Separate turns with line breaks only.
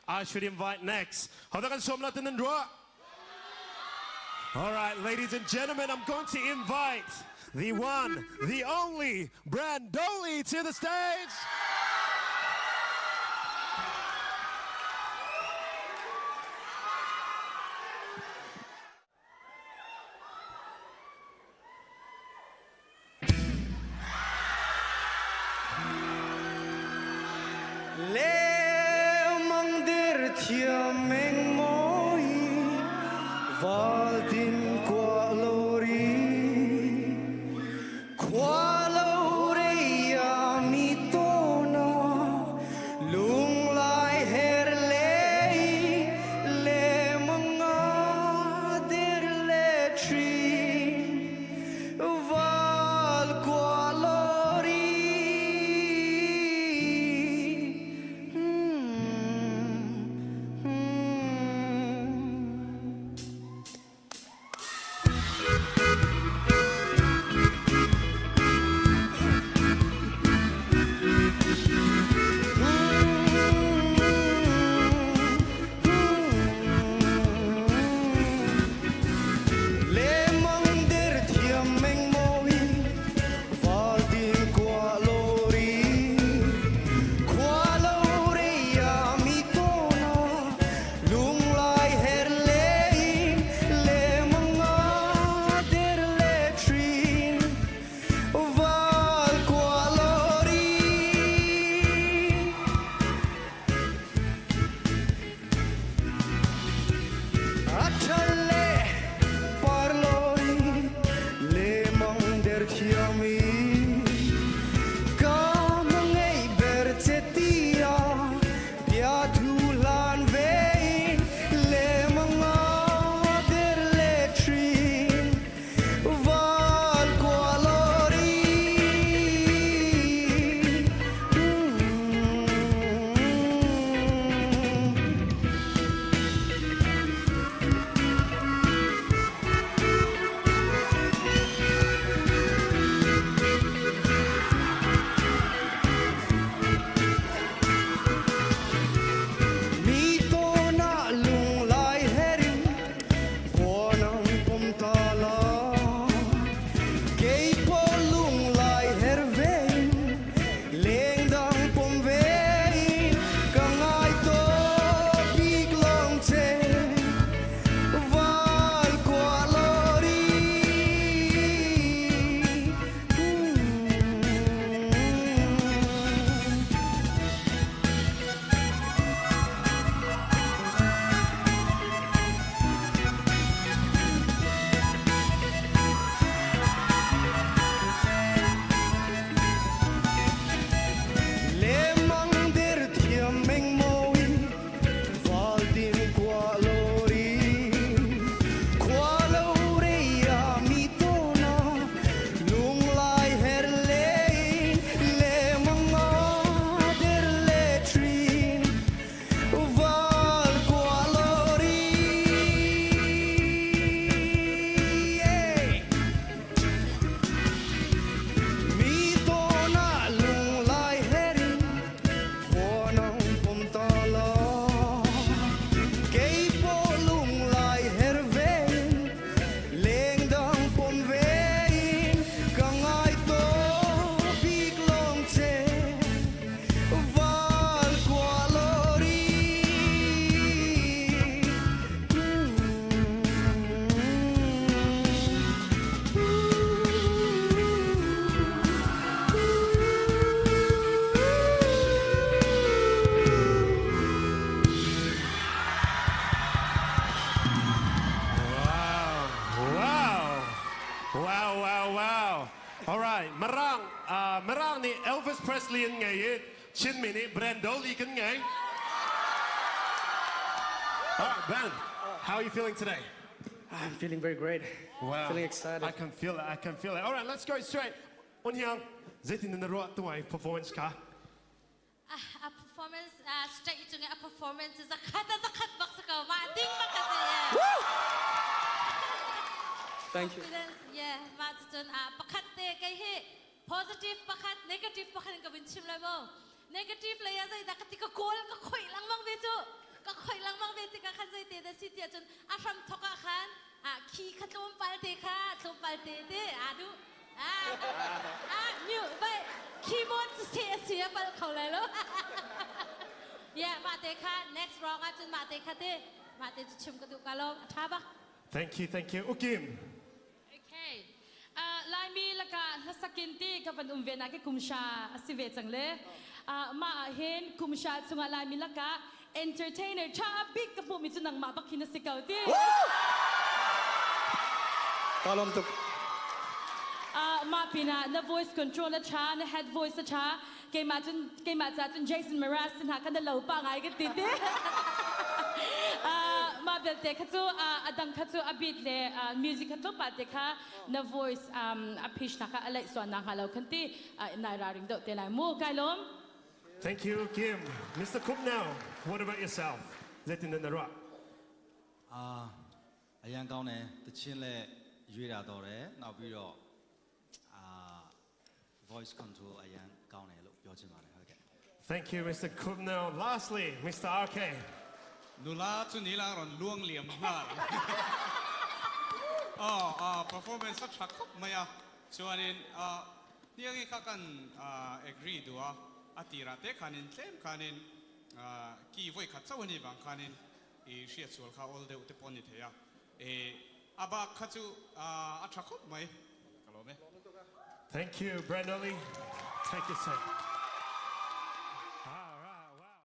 I should invite next? Hodah kan sawm la ti nan ruah? All right, ladies and gentlemen, I'm going to invite the one, the only Brandoli to the stage.
Lemang der thiam meng mawi valtin kwa lori khua lo rei a mi tona lunglai her lei lemang a der le thin val kwa lori Lemang der thiam meng mawi val tin kwa lori khua lo rei a mi tona lunglai her lei lemang a der le thin val kwa lori Athale parloi lemang der thiami ka mangei ber chetia bia thu lan vein lemang a der le thin val kwa lori Mi tona lunglai herin buanang pom ta la kei po lunglai her vein lengdang pom vein ka ngai to bik long che val kwa lori Lemang der thiam meng mawi val tin kwa lori khua lo rei a mi tona lunglai her lei lemang a der le thin val kwa lori Mi tona lunglai herin khuanang pom ta la kei po lunglai her vein lengdang pom vein ka ngai to bik long che val kwa lori
Wow. Wow. Wow, wow, wow. All right, Mirang, uh, Mirang nih Elvis Presley an ngei i Chinmi nih Brando Lee kan ngei. All right, Ben, how are you feeling today?
I'm feeling very great.
Wow.
Feeling excited.
I can feel it. I can feel it. All right, let's go straight. Unhyang, zeitin na ruah tuai performance ka?
Ah, a performance ah straight cung a performance zakhat a zakhat bak sa ko ma ding bak ka si yeah.
Thank you.
Confidence yeah ma cun ah pakhat te kei hi positive pakhat negative pakhat in ka vin chim lai mo negative lei ah zeidah ka ti ka kawl ka khoih lengmang ve cu. ka khan zei te da si tia cun a hram thok ah khan a khi kha tlawmpal te kha tlawmpal te te a du a a mu vai keyboard cu se a si a pal kho lai lo. Yeah, mah te kha next round ah cun mah te kha te mah te cu chim ka duh ka lawm a tha bak.
Thank you, thank you. Ukim.
Okay. Laimi lakah hlasakin ti ka van um ve na ke kumsha a si ve cang le. Mah ah hin kumsha chungah Laimi lakah entertainer tha bik ka hmuhmi cu nangmah bak hin a si ko ti.
Ka lawm tuk.
Mah pinah na voice control a tha, na head voice a tha. Keimah cun keimah ca cun Jason Mraz sin ha kan na lo pa ngai ka ti ti. Mah belte kha cu a dang kha cu a beat le music kha tlawmpal te kha na voice a pitch na kha a laih suan na hnga lo khan ti nai ra ring deuh te lai mu kai lawm.
Thank you, Kim. Mr. Cook now, what about yourself? Zeitin na ruah?
အာအရန်ကောင်းတယ်တချင်းလဲရွေးတာတော့တယ်နောက်ပြီးတော့အာ voice control အရန်ကောင်းတယ်လို့ပြောချင်ပါတယ်ဟုတ်ကဲ့
Thank you, Mr. Kupno. Lastly, Mr. RK.
Nula chu ni lang ron luang liam nghal. Oh, performance a tha khop mai a. Chuanin niangi kha kan agree du a a tira te khanin tlem khanin ki voi khat chau ani wang khanin i hriat sual kha ol deuh te pawh ni thei a. E a bak kha chu a tha khop mai. Ka lawm e.
Thank you, Brandoli. Take your seat.